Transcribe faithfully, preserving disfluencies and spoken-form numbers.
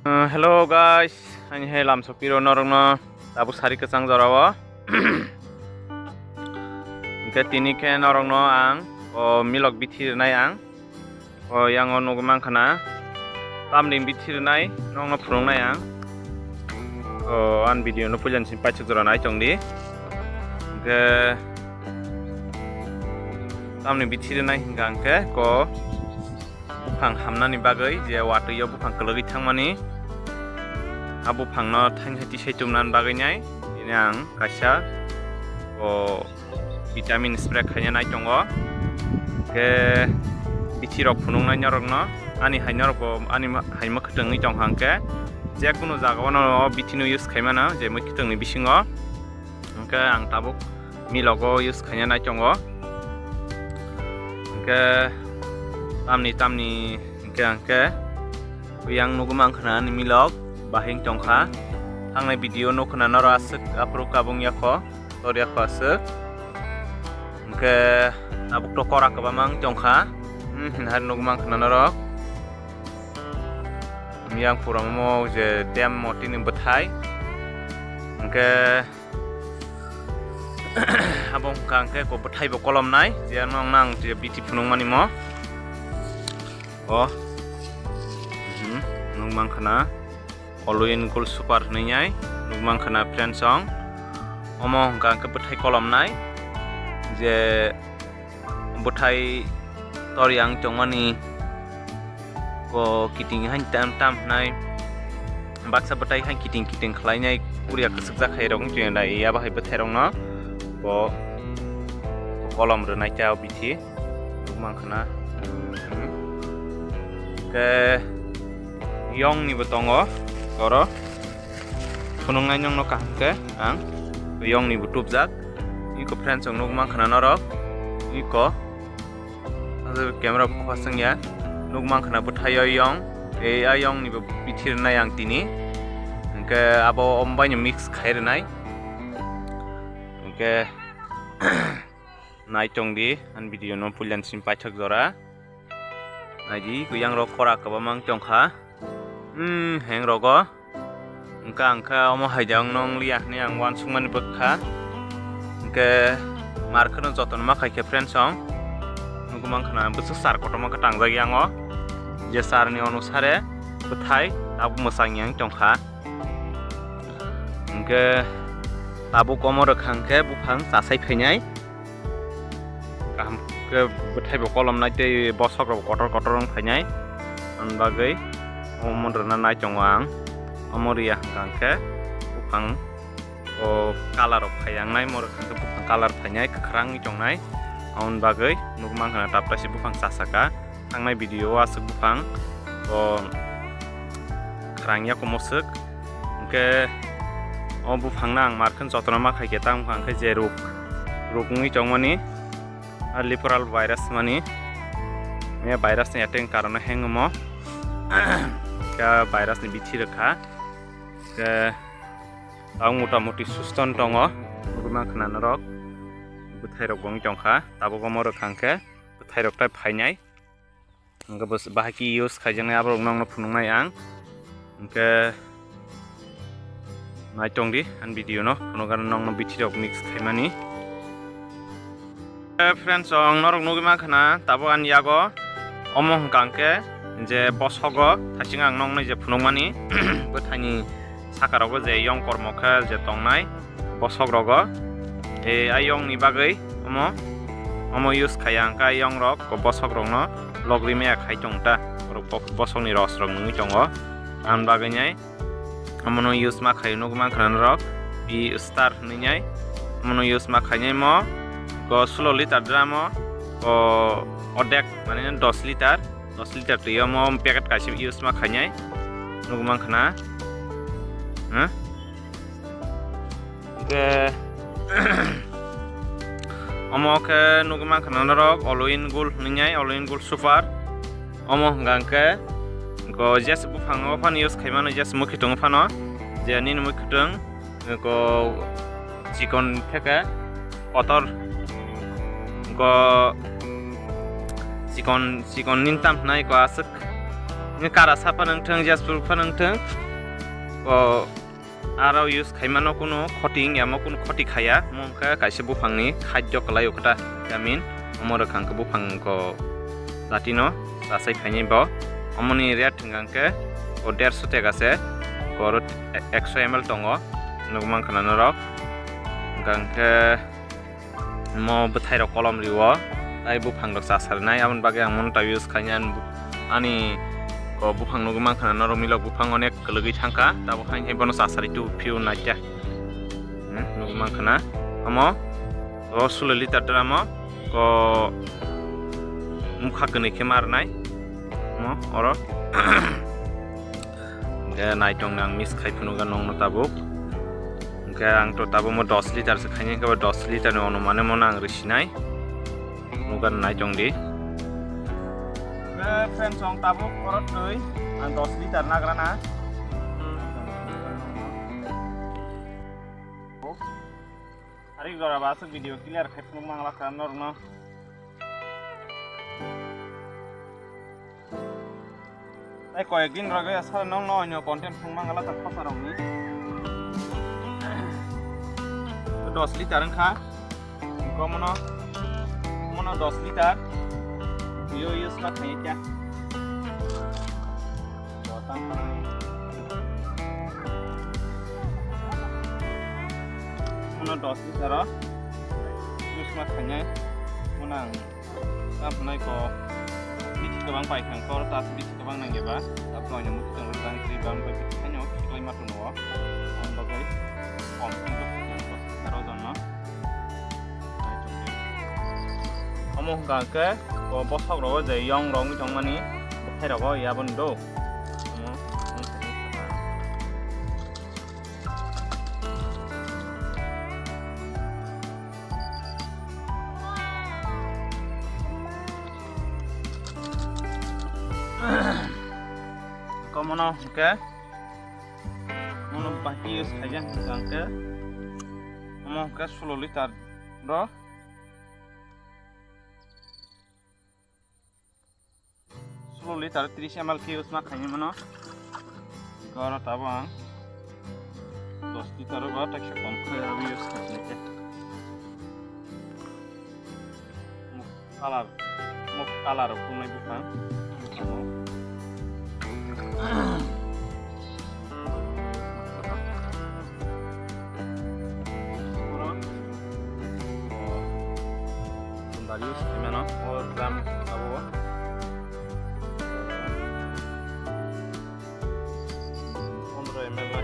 Uh, hello guys, ani hai lam sopiro norokno tabuk sari kwchang jorao. Hwnkhe tini khe norokno ang o milok bithi rwnai ang. O yango nugwi mankha na tamni bithi rwnai nokno phunuknai ang. O ani video no puila ni simi paithak jora nai tong di. Hwnkhe tamni bithi rwnai hwnkha hwnkhe ko buphang hamnani bagwi je watwi o buphang kwlwgwi thangmani, a buphangno thainghati sai tumnani bagwi nai tini ang kaisa o vitamin spray khaina nai tongo. Hwnkhe bithi rok phunuknai norokno ani hai norokbo ani ma-, hai mwkhwtwngwi tongkha hwnkhe je kunu jagao no o bithi no use khaimano je mwkhwtwngni bisingo. Hwnkhe ang tabuk milogo use khaina nai tongo. Hwnkhe tamni tamni hwnkhe hwnkhe yang nugwi mankha na ani milok bahing tongkha. Thangnai video nukha na norok aswk aphuru kabung yakho, tor yakho aswk. Hwnkhe tabuk to kora kwbangma wng tongkha. Hmm, hai nugwi mankha na norok. Yang pura mo je tem motini bwthai. Hwnkhe abo wngkha hwnkhe ko bwthai bo kolomnai, je nong nang je bithi phunukmani mo. O. Mhm. Nung mankha na All in Gold Super hwnwi nai. Nung mankha na friends song. Omo wngkha hwnkhe bwthai kolomnai. Je bwthai tor yang tongmani ko kiting hain tam tam hwnai baksa bwthai hain kiting kiting khlainai kuria kwchwk jak hai rok wngtong nai ya bahai bwthai rok no bo kolom rwnai ta bithi mankha na. Ke yong ni bo tongo oro. Phunuknai nokno kaham khe ang yong ni bo tubjak. Iko friends rok nukmankha na norok. Iko camera bo khasang ya. Nukmankha na bwthai o yong. Tei a yong ni bo bithi rwnai ang tini. Hwnkhe abo ombai ni mix khai rwnai. Hwnkhe nai tong di ani video no puila ni simi paithak jora. Nai di, kuyang rok kora kwbangma wng tong kha. Hmm, heng rogo. Wngkha, wngkha, omo hai de wng nong liya hwnwi ang uansukmani bwkha. Hwnkhe mar kheno jotono ma khai khe friends song. Nugwi mankha na bwswk sar kotorma khe tangjak yango. Je sar ni onusare bwthai tabuk mwchang yang tong kha. Hwnkhe tabuk omo rwkha hwnkhe buphang chasai phainai. Kaham khe bwthai bo kolomnai tei bosok rok kotor kotor wng phainai. Ani bagwi omo rwna nai tongo ang. Omo riya hwnkha hwnkhe buphang o colour rok phai yang nai, omo rwkha hwnkhe buphang colour phainai, kwkhwrang wngwi tongnai. Aboni bagwi nukmankha na taptaisi buphang chasaka. Thangnai video o aswk buphang o khrang ya kumo swk. Hwnkhe o buphang no ang mar kheno jotono ma khai khe, tamo hwnkhe je ruk, ruk wngwi tongmani, a leporal virus mani, ya virus ni attack ni karon no heng omo. Khe virus ni bithi rwkha. Khe ang mota moti susto no tongo. Nugwi mankha na norok bwthai rok bo wng tongkha. Tabuk omo rwkha hwnkhe bwthai rok tai phainai. Hwnkhe bwswk bahai khe use khaijaknai aborok nokno phunuknai ang. Hwnkhe nai tong di ani video no, phunukgano nokno bithi rok mix khaimani. Eh, friends, ang norok nugwi mankha na tabuk ani yago omo hwnkha hwnkhe je bosogo thaching ang noknwi je phunukmani bwthaini saka rogo je yong kormo khe je tongnai bosok rogo. E, a yong ni bagwi omo, omo use khaiya hwnkhe a yong rok bosok rok no logri maya khai tong ta. Borok bosok ni ros rok nungwi tongo. Ang bagwi nai omo no use ma khai nugwi mankha norok. Pi star hwnwi nai omo no use ma khainai mo. Ko sulo liter drum o, ko odek mane dos liter. Dos liter twi omo packet kaisa use ma khainai. Nugwi mankha na. Huh? Hwnkhe omo khe nugwi mankha na norok All in Gold hwnwi nai, All in Gold Super. Omo hwnkha hwnkhe ko jesa buphang o phano use khaimano, jesa mwkhwtwng phano, je nini mwkhwtwng ko chikon khe khe kotor ko chikon, chikon nintam hwnai ko aswk Ni kara sapa nang thung, jasper pha nang thung. O aro use khaima no kuno khoti wngya, mo kuno khoti khaya. Mo wngkha kaisa buphang ni khadyo kwlai o kwta vitamin. Omo rwkha hwnkhe buphang ko jati no chasai phaini bo. Omo ni rate hwnkha hwnkhe o derso teka se, oro ekso M L tongo, nukmankha na norok. Hwnkha hwnkhe mo bwthai rok kolom rio, tai buphang rok chasarnai, aboni bagwi ang mono ta use khainai. Ani, ani ko buphang nugwi mankha na norok milok buphang onek kwlwgwi thangkha, tabuk haini hai bono chasari tu phio naikha. Hmm, nugwi mankha na omo o sulo liter dram o ko mukha kwnwi khe marnai mo oro. Hingke naitong nang miss khai phunukha nongno tabuk. Hingke ang to tabuk mo dos liter se khaini, hingke bo dos liter ni onumane mo nang risinai. Nukha naitong di. Hingke friends, ang tabuk oro twi ang dos liter nagra na. Ari jora ba aswk video clear khai phunuk mangla kha norokno. Tai koyek din rok ya sar nong no onyo content phung mangala ta khosa rok ni. Dos liter wngkha. Ko mono, mono dos liter. Yo use kha thai kya. Mono dos liter o use ma khainai. Mono ang Tamo hwnai ko bithi kwbang pai kha, kor tas bithi kwbang nang eba, tamo hwnai muitu tong rwjak, twi bam bai bithi khaino khiklai ma tono o. Ang bagwi kom khe karo jon no. Omo hwnkha hwnkhe o bosok rogo je yong rok wngwi tongmani, bwthai rogo yaboni do. Omo, omo. Komono hwnkhe mono bahai use khaijak hwnkha hwnkhe omo hwnkhe sulo liter ro. Sulo liter tris M L khe use ma khaini mano. Oro tabuk ang dos liter o ba teksa kom khe abo use khaini khe. Muk colour, muk colour rok phunuknai buphang. Oro, o, sundari use khaimano, o drum abo. Pondro M L na